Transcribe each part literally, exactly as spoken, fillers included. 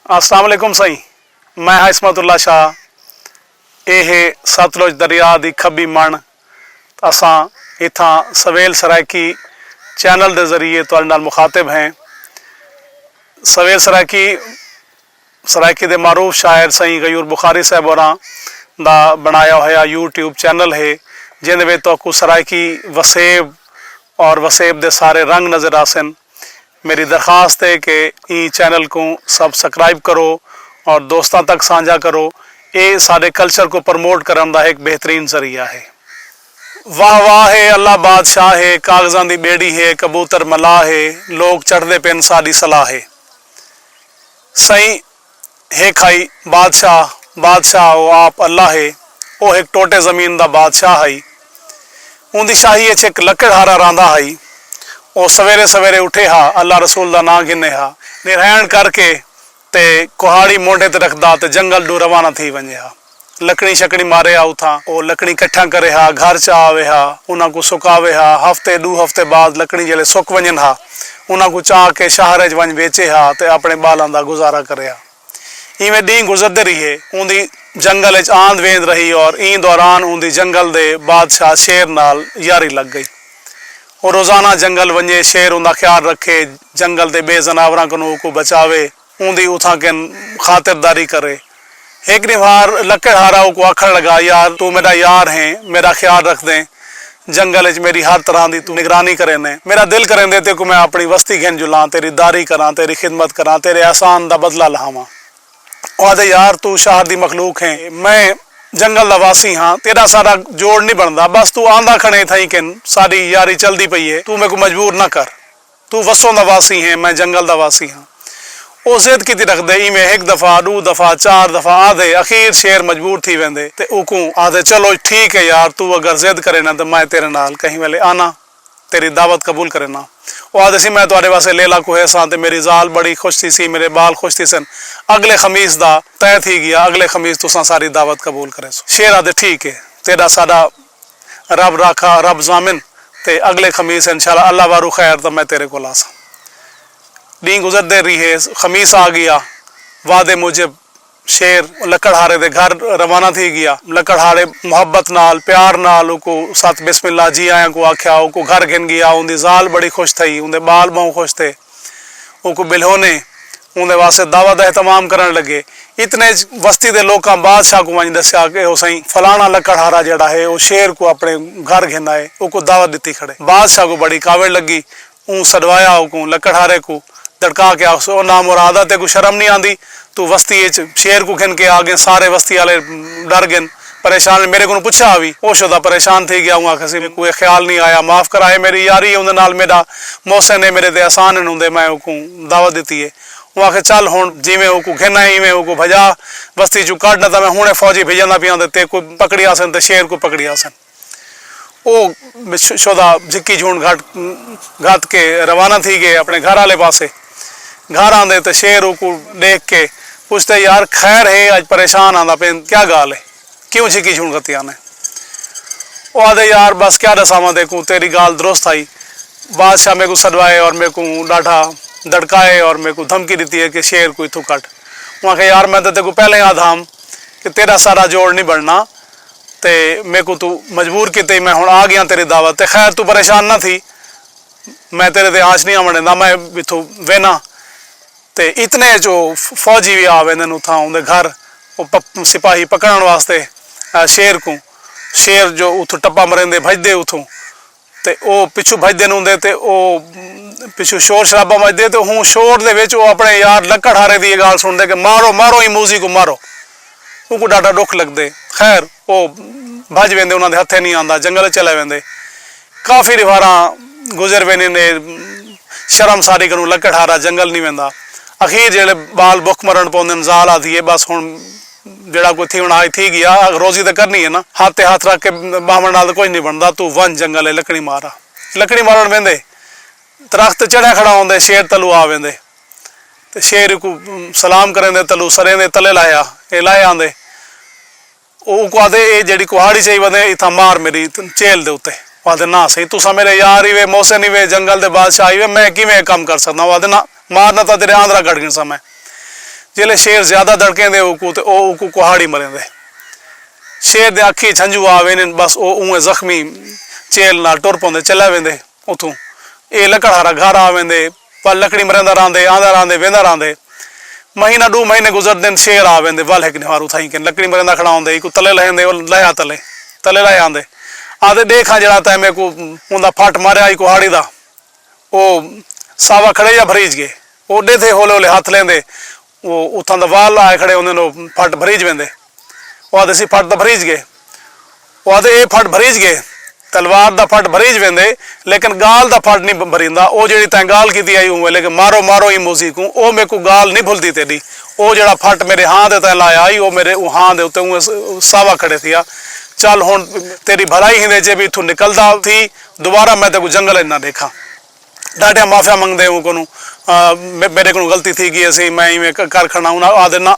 السلام علیکم سائیں، میں ہاں عصمت اللہ شاہ۔ اے ہے ستلج دریا دی کھبی مݨ۔ اساں اتھاں سویل سرائیکی چینل دے ذریعے تہاݙے نال مخاطب ہیں۔ سویل سرائیکی، سرائیکی دے معروف شاعر سائیں غیور بخاری صاحب ہوراں دا بݨایا ہویا یوٹیوب چینل ہے، جیندے وچ تہاکوں سرائیکی وسیب اور وسیب دے سارے رنگ نظر آسن۔ میری درخواست ہے کہ ایں چینل کوں سبسکرائب کرو اور دوستاں تک سانجھا کرو۔ اے ساݙے کلچر کوں پروموٹ کرݨ دا ہک بہترین ذریعہ ہے۔ واہ واہ ہے، اللہ بادشاہ ہے، کاغذاں دی ٻیڑی ہے، کبوتر ملاح ہے، لوک چڑھدے پن، ساݙی صلاح ہے۔ سئیں، ہک ہئی بادشاہ، بادشاہ او آپ اللہ ہے۔ او ہک ٹوٹے زمین دا بادشاہ ہئی۔ اوندی شاہی اچ ہک لکڑ ہارا رہندا ہئی۔ او سویرے سویرے اٹھے ہا، اللہ رسول دا ناں گھنے ہا، نرہائن کر کے تے کہاڑی مونڈھے تے رکھدا تے جنگل ݙو روانہ تھی ونڄے ہا۔ لکڑی شکڑی مارے ہا اتھاں، او لکڑی کٹھیاں کرے ہا، گھر چا آوے ہا، انہاں کوں سکاوے ہا۔ ہفتے ݙو ہفتے بعد لکڑی جیلے سک ونڄن ہا، انہاں کوں چا کے شہر اچ ونڄ ویچے ہا تے اپݨے ٻالاں دا گزارا کرے ہا۔ ایویں ݙینہہ گزردے ریہے۔ اوندی جنگل اچ آند ویند رہی اور ایں دوران اوندی جنگل دے بادشاہ شیر نال یاری لڳ ڳئی۔ او روزانہ جنگل ونڄے، شیر اوندا خیال رکھے، جنگل دے ٻئے زناوراں کنوں اوکوں بچاوے، اوندی اتھاں کن خاطرداری کرے۔ ہک ݙینہوار لکڑ ہارا اوکوں آکھݨ لڳا، یار، توں میݙا یار ہیں، میݙا خیال رکھدیں، جنگل اچ میݙی ہر طرح دی توں نگرانی کریندیں۔ میݙا دل کریندے تیکوں میں اپݨی وستی گھن جلاں، تیݙی داری کراں، تیݙی خدمت کراں، تیݙے احسان دا بدلہ لہاواں۔ او آہدے، یار، توں شہر دی مخلوق ہیں، میں جنگل دا واسی ہاں، تیݙا ساݙا جوڑ نی بݨدا، بس توں آندا کھڑیں تھئیں کن، ساݙی یاری چلدی پئی ہے، توں میکوں مجبور نہ کر۔ توں وسوں دا واسی ہیں، میں جنگل دا واسی ہاں۔ او ضد کیتی رکھدے، ایویں ہک دفعہ، ݙو دفعہ، چار دفعہ آہدے، اخیر شیر مجبور تھی ویندے تے اوکوں آہدے، چلو ٹھیک ہے یار، توں اگر ضد کرینا تاں میں تیݙے نال کہیں ویلے آناں، تیݙی دعوت قبول کرینا۔ او آہدے سی، میں تہاݙے واسطے لیلا کوہیس ہاں تے میݙی ذال بڑی خوش تھیسی، میݙے ٻال خوش تھیسن۔ اڳلے خمیس دا طے تھی ڳیا، اڳلے خمیس تساں ساݙی دعوت قبول کریسو۔ شیر آہدے، ٹھیک ہے، تیݙا ساݙا رب راکھا، رب ضامن، تے اڳلے خمیس انشاءاللہ اللہ وارو خیر تاں میں تیݙے کول آساں۔ ݙینہہ گزردے ریہے، خمیس آ ڳیا، وعدے موجب شیر لکڑ ہارے دے گھر روانہ تھی ڳیا۔ لکڑ ہارے محبت نال، پیار نال اوکوں ست بسم اللہ، جی آیاں کوں آکھیا، اوکوں گھر گھن ڳیا۔ اوندی ذال بڑی خوش تھئی، اوندے ٻال ٻہوں خوش تھے۔ اوکوں ٻلہونے اوندے واسطے دعوت دا اہتمام کرݨ لڳے۔ اتنے اچ وستی دے لوکاں بادشاہ کوں ونڄ ݙسیا کہ او سئیں، فلاݨا لکڑ ہارا جیڑھا ہے، او شیر کوں اپݨے گھر گھن آئے، اوکوں دعوت ݙتی کھڑے۔ بادشاہ کوں بڑی کاوڑ لڳی، اوں سݙوایا اوکوں، لکڑ ہارے کوں دڑکا کے آکھسو، او نامرادا، تیکوں شرم نی آندی؟ توں وستی اچ شیر کوں گھن کے آ ڳئیں، سارے وستی آلے ݙر ڳن، پریشان۔ میݙے کنوں پچھا ہاوی، او شودا پریشان تھی ڳیا، اوں آکھیا سی، میکوں اے خیال نی آیا، معاف کرائے، میݙی یاری ہے اوندے نال، میݙا محسن ہے، میݙے تے احسان ہن اوندے، میں اوکوں دعوت ݙتی ہے۔ اوں آکھیا، چل ہݨ جیویں اوکوں گھن آئیں ایویں اوکوں بھڄا، وستی چوں کڈھ، نہ تاں میں ہݨے فوجی بھڄیندا پیاں تے تیکوں پکڑی آسن تے شیر کوں پکڑی آسن۔ او ش-، شودا جھکی جھونڈ گھٹ، گھت کے روانہ تھی ڳئے اپݨے گھر آلے پاسے۔ گھر آندے تے شیر اوکوں ݙیکھ کے پچھدے، یار خیر ہے، اڄ پریشان آندا پئیں، کیا ڳالھ ہے؟ کیوں جھکی جھونڈ گھتی آنے؟ او آہدے، یار بس کیا ݙساواں تیکوں، تیݙی ڳالھ درست ہئی۔ بادشاہ میکوں سݙوائے اور میکوں ݙاڈھا دڑکائے اور میکوں دھمکی ݙتی ہے کہ شیر کوں اتھوں کڈھ۔ اوں آکھیا، یار میں تاں تیکوں پہلے ہی آہدا ہم کہ تیݙا ساݙا جوڑ نی بݨنا، تے میکوں توں مجبور کیتے، میں ہݨ آ ڳیاں تیݙی دعوت تے۔ خیر توں پریشان نہ تھی، میں تیݙے تے آنچ نی آوݨ ݙیندا، میں اتھوں وینا۔ تے اتنے اچ او ف-، فوجی وی آ ویندن اتھاں اوندے گھر، او پ-، سپاہی پکڑݨ واسطے، آ، شیر کوں۔ شیر جو اتھوں ٹپا مریندے بھڄدے اتھوں، تے او پچھوں بھڄدن اوندے تے او پچھوں شور شرابہ مچدے تے ہوں شور دے وچ او اپݨے یار لکڑ ہارے دی اے ڳالھ سݨدے کہ مارو، مارو ایں موذی کوں مارو۔ اونکوں ݙاڈھا ݙکھ لڳدے۔ خیر، او بھڄ ویندے، انہاں دے ہتھے نی آندا، جنگل اچ چلے ویندے۔ کافی ݙیہاڑاں گزر ویندین، اے شرم ساری کنوں لکڑ ہارا جنگل نی ویندا۔ اخیر جیڑھے ٻال بکھ مرݨ پوندن، ذال آہدی ہے، بس ہݨ جیڑھا کوئی تھیوݨ آئی تھی ڳیا، روزی تاں کرݨی ہے نا، ہتھ تے ہتھ رکھ کے ٻاہوݨ نال تاں کجھ نی بݨدا، توں ونڄ جنگل اے لکڑی مارا۔ لکڑی مارݨ ویندے، درخت تے چڑھیا کھڑا ہوندے، شیر تلو آ ویندے۔ تے شیر کوں سلام کریندے، تلو سریندے، تلے لایا، اے لائے آندے۔ او اوکوں آہدے، اے جیڑھی کہاڑی چائی ودے، اتھاں مار میݙی چیل دے اتے۔ او آہدے، نہ سئیں، تساں میݙے یار ہیوے، محسن ہیوے، جنگل دے بادشاہ ہیوے، میں کیویں اے کم کر سڳداں؟ او آہدے، نہ، مارنا تاں تیݙے آندرا کڈھ گھنساں میں۔ جیلے شیر زیادہ دڑکیندے اوکوں تے او اوکوں کہاڑی مریندے۔ شیر دے اکھیں اچ ہنجو آ ویندن، بس او اونویں زخمی چیل نال ٹر پوندے، چلا ویندے اتھوں۔ اے لکڑ ہارا گھر آ ویندے، ول لکڑی مریندا راہندے، آندا راہندے، ویندا راہندے۔ مہینہ ڈو مہینے گزردن، شیر آ ویندے، ول ہک نہوار اتھائیں کن لکڑی مریندا کھڑا ہوندے، ایکوں تلے لہیندے، او لہیا تلے، تلے لہے آندے۔ آہدے ڈیکھاں جیڑھا تیں میکوں اوندا پھٹ ماریا ہئی کہاڑی دا۔ او ساوا کھڑے یا بھریج گئے۔ او ڈیدھے ہولے ہولے ہتھ لیندے، او اتھاں دا وال آئے کھڑے ہوندن، او پھٹ بھریج ویندے۔ او آہدے سی پھٹ دا بھریج گئے۔ او آہدے اے پھٹ بھریج گئے، تلوار دا پھٹ بھریج ویندے، لیکن گال دا پھٹ نی بھریندا۔ او جیڑھی تیں گال کیتی ہئی اونویں، لیکن مارو مارو ایں موذی کوں، او میکوں گال نی بھلدی تیڈی۔ او جیڑھا پھٹ میڈے ہاں دے تیں لایا ہئی، او میڈے اوں ہاں دے اتے اونویں ساوا کھڑے تھیا۔ چل ہن تیڈی بھلائی ہیندے جے بھی اتھوں نکلدا تھی، دوبارہ میں تیکوں جنگل اچ نہ ڈیکھاں۔ ڈاڈھیاں معافیاں منگدے اوں کنوں، میڈے کنوں غلطی تھی گئی ہسی، میں ایویں کر کھڑنا۔ انہاں آہدے نہ،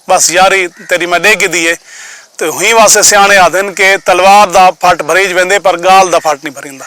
بس یاری تیڈی میں ڈیکھ گھدی ہے۔ تے ہی واسطے سیانے آہدن کہ تلوار دا پھٹ بھریج ویندے، پر گال دا پھٹ نی بھریندا۔